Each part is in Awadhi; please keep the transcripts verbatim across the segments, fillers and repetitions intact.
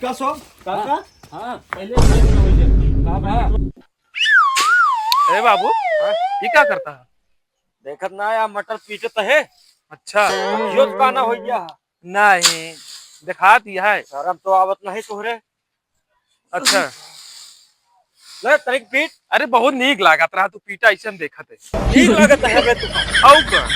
का सब? काका? हाँ, पहले इधर से हो जाए। का बा? अरे बाबू, हाँ? ये का करता है? देखत ना या मटर पीटत है। अच्छा। यो तो काना हो गया। नहीं, दिखा दिया है। शर्म तो आवत नहीं तोहरे। अच्छा। ले, तनिक पीट। अरे, बहुत नीक लागत रहा, तू पीटा, ऐसे हम देखत है। नीक लागत है बे तू। आऊ का?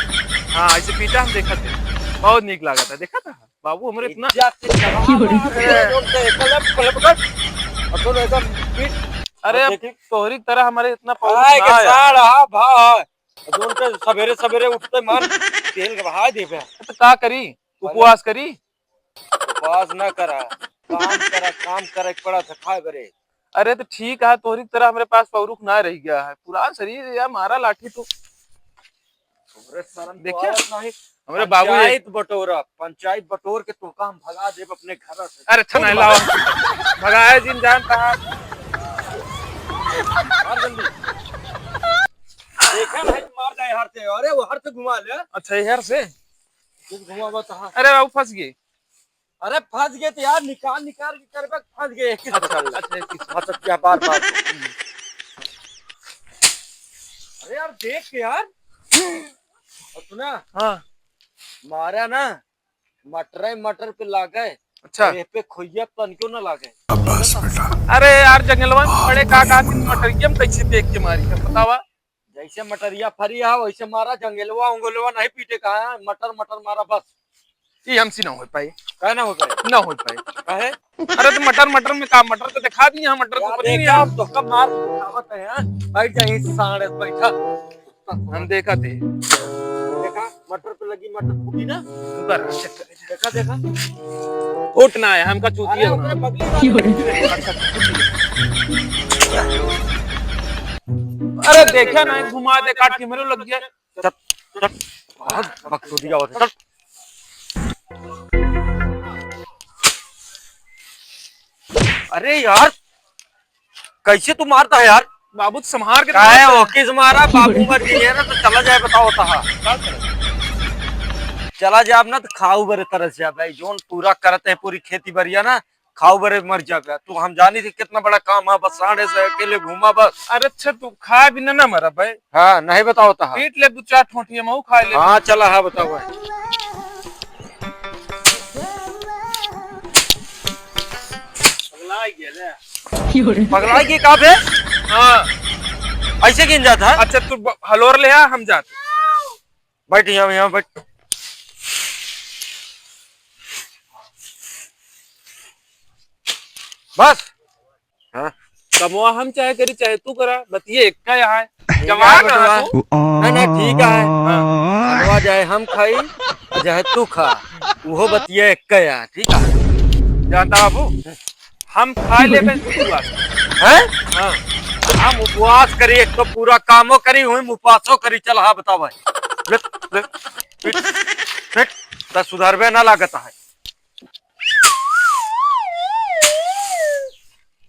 हाँ, ऐसे पीटा हम देखत है। बहुत नीक लागत है, देखत है? बाबू, हमरे इतना इज्जत से जवाब दे, अरे। जोन से कलम, कलम कर। अब तो एकदम पीट। अरे, अब अब देखी। तोहरी तरह हमारे इतना पौरुष आए ना के आया। साढ़, हाँ, भा, हाँ। जोन के सबेरे सबेरे उठते मन, तेल के बहाय देबे। तो का करी? अरे। उपवास करी? उपवास ना करा, काम करा, काम करे के पड़ा था खाए बरे। अरे तो ठीक है, तोहरी तरह हमरे पास पौरुख ना रह गया है। पुरान शरीर है यार, मारा लाठी तू। हमरे शर्म तो देखिए, आवत नहीं। हमरे बाबू ये पंचायत बटोरा, पंचायत बटोर के तोका हम भगा देब अपने घर से। अरे अच्छा, नहीं लावा। भगाए जिन जानता है। मार जल्दी। देखा नहीं तो मार जाए हर से। अरे वो हर से घुमा ले। अच्छा, ये हर से? कुछ घुमावा तो हाँ। अरे बाबू, फंस गए। अरे फंस गए तो यार, निकाल निकाल के करबे, फंस गए। अच्छा, अच्छा, अच्छा। अच्छा, क्या बार बार। अरे यार देख के यार। और सुना? हाँ। मारा ना, मटरे मटर पे लागे। अच्छा। ये पे खोइया तन क्यों ना लागे? बस बेटा। अरे यार, जंगलवा में पड़े का, का दिन मटरिया में कैसे देख के मारी है, बतावा? जैसे मटरिया फरी है, वैसे मारा, जंगलवा उंगलवा नहीं पीटे का है, मटर मटर मारा बस। ये हमसे ना हो पाए। काहे ना हो पाए? ना हो पाए। काहे? अरे तो मटर, मटर में का, मटर तो दिखा दिए, हाँ, मटर तो यार पनीर देखा, है। हम तो कब मार खावत है, हाँ? बैठ जा, यहीं साढ़े बैठा। हम देखा थे। देखा, मटर पे लगी, मटर फूटी ना? रुका रहा, check कर। देखा, देखा। फूट ना है, हमका चूतिए अरे, बना। ओकरे बगली वाले की हो रही? अच्छा, अच्छा। अरे, देखा ना, घुमा दे, काट के मेरे लग गया। चट, चट। बहुत बकचोदी आवत है, चट। अरे यार, कैसे तू मारता है यार? बाबू, तो संभार के काहे मारता है। ओके से मारा, बाबू मर गई है ना, तो चला जाए, बताओ, होता है। का करे? चला जाए अब ना, तो खाऊ बरे तरस जाए भाई, जोन पूरा करते हैं पूरी खेती बरिया ना, खाऊ बरे मर जाबे। तू हम जानी थी कितना बड़ा काम है, बस साढ़े से अकेले घूमा बस। अरे अच्छा, तू खाए बिना ना मरा भाई। हाँ, नहीं बताओ तो हाँ। पीट ले दो चार ठोंठिया, मऊ खाए ले। हाँ, चला, हाँ, बताओ भाई। पगला गया ले। पगला गया का बे? हाँ। ऐसे गिन जाता है? अच्छा, तू ब-, हलोर ले आ, हम जाते। बैठ यहाँ, यहाँ बैठ। बस। हाँ। कमवा हम चाहे करी, चाहे तू करा, बतिये एक्का यहाँ है। ठीक है, जवान बेटवा। रहा तू। ना, ना, ठीक है। हाँ। कमवा चाहे हम खाई, चाहे तू खा, उहो बतिये एक्का है, ठीक है? जानता बाबू, हम खाए लेबे, तू उपवास। हैं? हाँ। हम उपवास करी, एक तो पूरा कामो करी, वहीं उपवासो करी। चल, हाँ, बताओ भाई। ले, ले, पीट, पीट, त सुधरबे ना लागत है।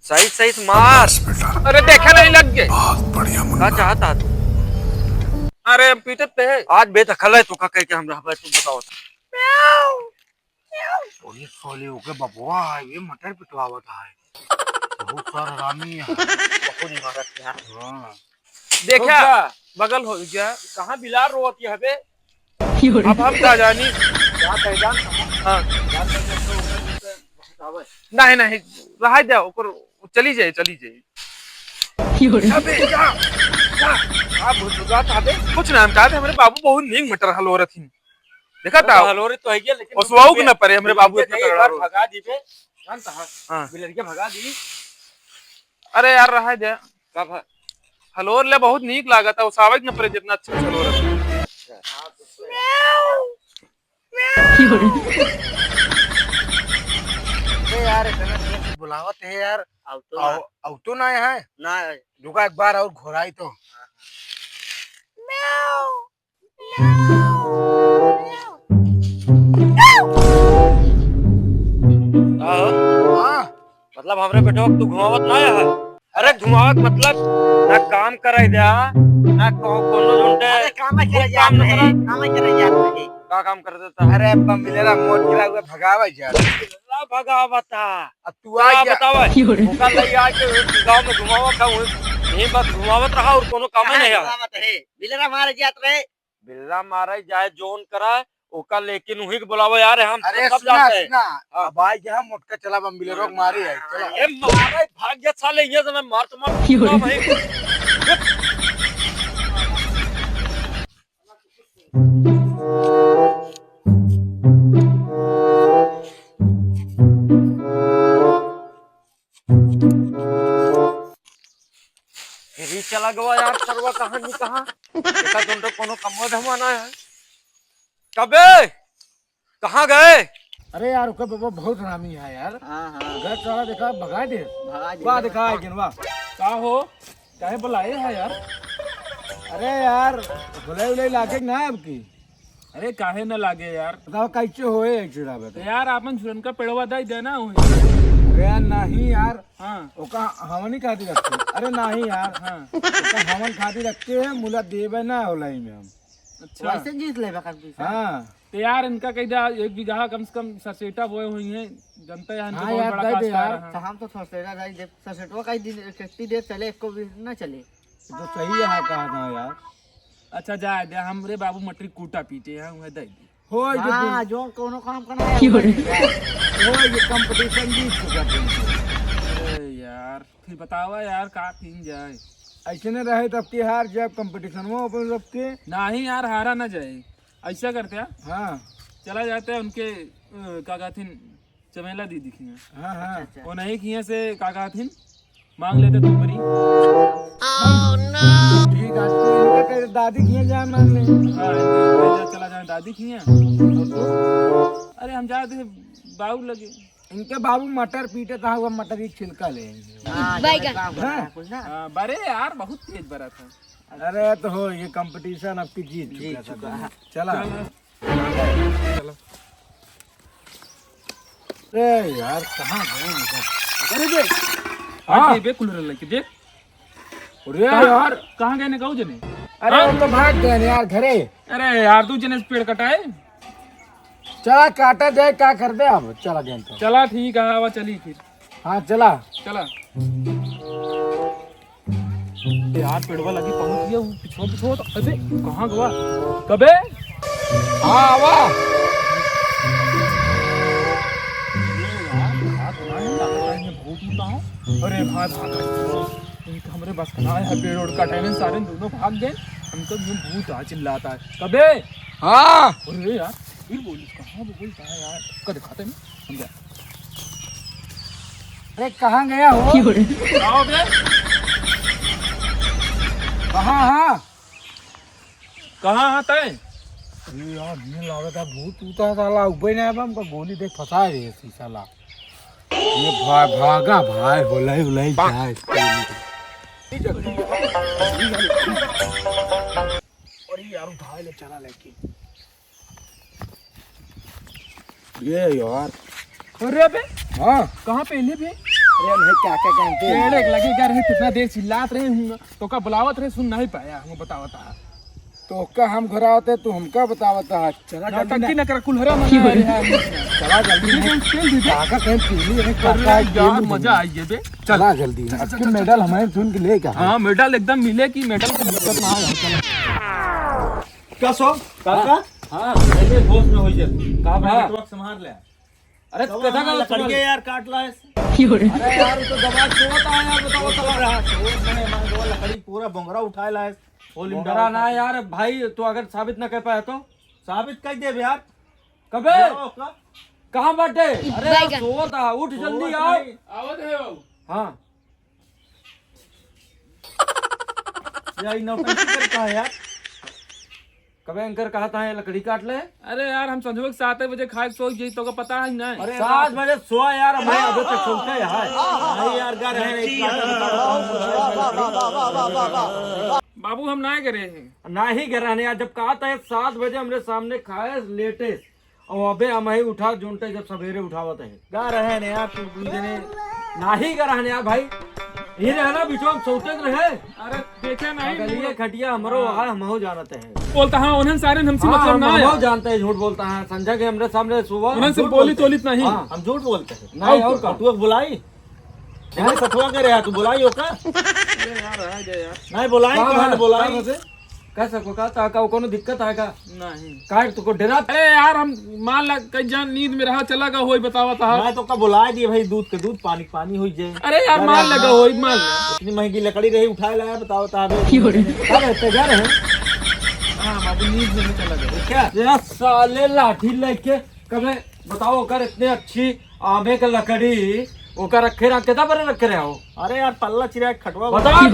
सही, सही से मार। बस बेटा। अरे, देखा नहीं लग गए। बहुत बढ़िया मुन्ना। का चाहता तू? अरे, हम पीटत ते हैं। आज बेदखल है, तू का कह के हम रहबे, तू बताओ। ओए साले, ओके बबुआ है, ये मटर पिटवावत है। बहुत सारा रामी है। बहुत मारत है। हाँ। देखा, रुक जा। बगल हो गया। कहाँ बिलार रोवत है बे? अब हम का जानी? जा पहचान कहाँ? हाँ। जा पहचान तो ओकर से बतावे। नहीं, नहीं, रहा दे, ओकर चली जाए, चली जाए। अबे, जा, जा। आप भुतभुतात हबे? कुछ ना, हम कहते, हमरे बाबू बहुत नीक मटर हलोरत ही। देखा था? हलोरे तो है ये, लेकिन ओसवाऊ के ना परे, हमरे बाबू इतना तगड़ा हलोर। भगा दी बे, जानता है? हाँ। बिलरिया भगा दी। अरे यार, रहा दे। का भा-? हलोर ले बहुत नीक लागत है, ओसावे के ना परे, जितना अच्छा हलोर है। अच्छा। अरे यार, इतना देर से बुलावत है यार। अब तो आउ-, ना। अब तो ना है। ना है। रुका, एक बार और घोराई तो। हाँ। हाँ। मतलब हमरे बेटवा के तू घुमावत ना है? अरे घुमावत मतलब ना काम करे द्या, ना को-, कोनो झुंडे। अरे काम करे कुछ जात काम ना रहे, करा। काम करे जात रहे। का काम कर देता? अरे बम बिलेरा मोट गिरा हुआ भगावा जा। ला भगावता। अब तू आ का गया। बतावा? ओका लई आके गाँव में घुमावत है, वहीं, यहीं बस घुमावत रहा और कोनो काम ही कहाँ नहीं है। घुमावत है? बिलेरा मारे जात रहे। बिल्ला मारे जाए जोन करा, ओका लेकिन वहीं के बुलावा यार, हम अरे सब सुना, जानते हैं। सुना। हाँ। अब आ गया मोटका, चला बम बिलेरा के मारे आई, चला। ए मारे भाग जा साले, ये तो मैं मार तो मार। क्यों रे? भाई। यही चला गवा यार, सरवा कहाँ नहीं कहाँ। देखा तुम तो कोनो कमवा धमवा ना है। कबे? कहाँ गए? अरे यार, ओकर बाबा बहुत हरामी है यार। हाँ, हाँ। घर सारा देखा, भगा दे। भगा दे। वाह, देखा है कि वाह। का हो? काहे बुलाए है यार? अरे यार, भुलाई उलाई लागे ना अब की। अरे काहे न लागे यार? बताओ कैसे होए ऐसे रहा तो बता। यार आपन झुरन का पेड़वा दे देना हुई। अरे यार नहीं यार। हाँ। ओका हमनी खातिर रखते। अरे नहीं यार। हाँ। ओका हमन खातिर रखते हैं, मुला देवे ना होला ही में हम। अच्छा। वैसे जीत लेबे कर पैसा। हाँ। तो यार इनका कह दिया एक बीघा कम से कम सरसेटा बोए हुई हैं, जनता यहाँ इनके हाँ बहुत यार, बड़ा दे दे काश्तकार यार। हैं। तो हम तो सरसेटा दे दे, सरसेटवा का ही दिन खेती दे चले, एको भी ना चले। तो सही है कहा था यार। अच्छा जाए दे, हमरे बाबू मटरी कूटा पीटे हैं, उन्हें दे दे। हो ये हाँ, दिन। जो कोनो काम करना है, क्यों रे? हो ये कंपटीशन जीत चुका तुम। अरे यार, फिर बतावा यार, का कीन जाए? ऐसे न रहे तब के हार जाए कंपटीशन में अपन सबके। नहीं यार, हारा ना जाए, ऐसा करते हैं। हाँ। चला जाते हैं उनके, अ, का कहथिन, चमेला दीदी खिया। हाँ, हाँ। अच्छा, अच्छा। वो नहीं खिया से का कहथिन, मांग लेते तुम परी। ठीक है, तू इनके कह दादी खिया जाए मांग ले। हाँ, इनके कह जा, चला जाए दादी खिया। और तू? अरे हम जाते बाऊ लगे। इनके बाबू मटर पीटे था, वो मटर ही छिलका ले। हाँ, बैगन। काम करना है कुछ ना। हाँ, बरे यार, बहुत तेज बरा था। अरे तो हो, ये कंपटीशन आपकी जीत जीत चुका था चुका दोनों। है। चला। चला। चला। ए यार, कहाँ गए इनका? अरे बे, हाँ। अरे बे, कुल्हड़ लेके देख। अरे कहाँ, यार। कहाँ गए ने कहू जने? अरे हाँ? वो तो भाग गए ने यार घरे। अरे यार, तू जने से पेड़ कटाए। चला काटा जाए, का कर दे अब, चला गए तो। चला ठीक है, आवा चली फिर। हाँ चला। चला। यार पेड़वा लगी पहुंच गया, वो पिछवा पिछवा तो, अबे कहाँ गवा? कबे? हाँ आवा। अरे यार, भाग ना है, लगता है ये भूत उठा हो। अरे भाई भाग। इनका हमरे बस का ना है, पेड़ ओड़ कटाए में सारे दोनों भाग गए। हमको ये भूत आ चिल्लाता है। कबे? हाँ। अरे यार, फिर बोलिस कहाँ बोलता है यार? का दिखाते हैं, हम जा। अरे कहाँ गया हो? का हो बे? कहाँ हाँ? कहाँ हाँ तय? अरे यार, ये लागत है भूत उता साला उबे ना बा, हमका गोली देख फंसा रहे है साला। ये भा-, भागा भाई, होलाई होलाई जाए। अरे यार, उठा ले, चला लेके। ये यार। अरे बे, हाँ। कहाँ पे ले बे? अरे नहीं, क्या क्या जानते हैं? पेड़ एक लगे क्या रहे, कितना देर चिल्लात रहे हूँ, तो का बुलावत रहे, सुन नहीं पाया, हम बतावत रहा। तो का हम घर आवते, तू हमका बतावत रहा। चला जल्दी नौटंकी ना। न कर, कुल्हरा मंगा रहे हैं। चला जल्दी ये ना। कौन तेल दे दे? काका कहीं पीली है, अरे काका यार, पीली मजा है। आई है बे। चला जल्दी। चल, चल, अब की चल, मेडल चल। हमारे सुन के लेके आ। हाँ, मेडल एकदम मिले कि मेडल की दिक्कत ना आए। चला। का सो? काका? हाँ, पहले होश में हो जा। का भाई? हाँ। नेटवर्क संभाल ले। अरे, कथा का लकड़िया यार काट लाए। अरे यार, वो तो दबा सोता है यार, बताओ, वो तो बताओ। रहा, सोत नहीं, मैं वो लकड़ी पूरा बोंगरा उठाए लाए। वो बोंगरा लिमडा ना यार, भाई, तू अगर साबित ना कर पाया तो? साबित कर देबे यार। कबे? बताओ का? कहाँ बाटे? अरे यार, बैगन। सोता, उठ जल्दी सोत आओ। नहीं। आवत है बाबू। हाँ। या ई नौटंकी करता है यार। कबे एंकर कहा था ये लकड़ी काट ले? अरे यार, हम संझुआ के सात बजे खाए के सोई जाई, तो का पता है ना? अरे सात बजे सोआ यार, भाई अबे तक सोते हैं। नहीं यार, गा रहे हैं, एक काटन काटन। बाबू, हम ना गे रहे हैं। ना ही गे रहे हैं यार, जब कहा था सात बजे हमरे सामने खाए लेटे, और अबे हम ही उठा जोनते जब सवेरे उठावत है। गा रहे हैं यार, तू दू जने। ना ही गा रहे हैं यार भाई। ये रहना बिचवा में सौते रहे। अरे देखे नहीं। अगलिए खटिया हमरो हाँ। है, हमहू जानते हैं। बोलता हाँ, उन्हन सारे हमसे हाँ, मतलब हम, ना हमहू आया। जानते हैं, झूठ बोलता है। संजय के हमरे सामने सुबह उन्हन से झूठ बोली बोलते हैं। तोलित नहीं। हाँ। हम झूठ बोलते हैं। नहीं, और और का? का? तू अब बुलाई। देखो, सतुआ करे है, तू बुलाई ओका। अरे यार, आ गया यार। नहीं बुलाई, का कहाँ है? ने बुलाई? का बसे? कह सको का? ता का कोनो दिक्कत है का? नहीं। काहे तुको डरा? अरे यार, हम मान ला, कई जान नींद में रहा, चला गया होई, बतावा ता। मैं तो का बुलाई दिए भाई, दूध के दूध, पानी के पानी होई जाए। अरे यार, अरे मान हाँ। लगा होई, मान ला। इतनी महंगी लकड़ी रही, उठाए लाया, बतावा ता अबे। क्यों रे? अरे, तैयार है? हाँ, बाबू, नींद में चला गया। क्या? ये साले लाठी लेके कबे बताओ, ओकर इतने अच्छी आमे के लकड़ी, ओकर रखे रहा, केतना बड़े रखे रहे हो? अरे यार, पल्ला चिरा के खटवा बता। बना।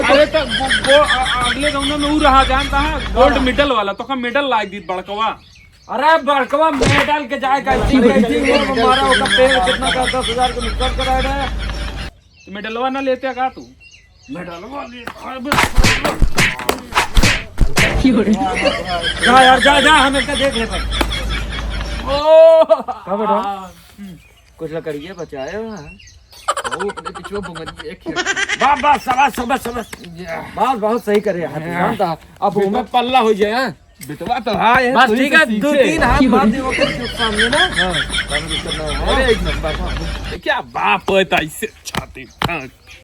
अरे तो गो-, गो-, अ-, अगले गौना में ऊ रहा, जानता है, गोल्ड हाँ। मेडल वाला, तो का मेडल लाग दी बड़कवा। अरे बड़कवा मेडल के जाए का, अरे, इसी का, इसी अरे, में हमारा ओकर पेड़ कितना का दस हजार के नुकसान करा रहे। तो मेडलवा ना लेते का तू? मेडलवा ले, अबे। जा यार, जा, जा, हम इनका देख ले भाई। ओ! का बेटा? हाँ। कुछ लकड़िया बचाए हो, हाँ? वो अपने पिछुआ बुंगन की एक खेत। बस, बस, शाबाश, शाबाश, शाबाश। या। बस, बहुत सही करे यार, तू हाँ। जानता। अब वो में पल्ला हो जाए, हाँ? बेटवा तो हाँ, ये बस, तू ही ठीक से है, दो सीखे। तीन हाथ मार दे, वो फिर चुप सामने ना। हाँ। अरे, एक नंबर। क्या बाप होता है, इससे छाती ठोक।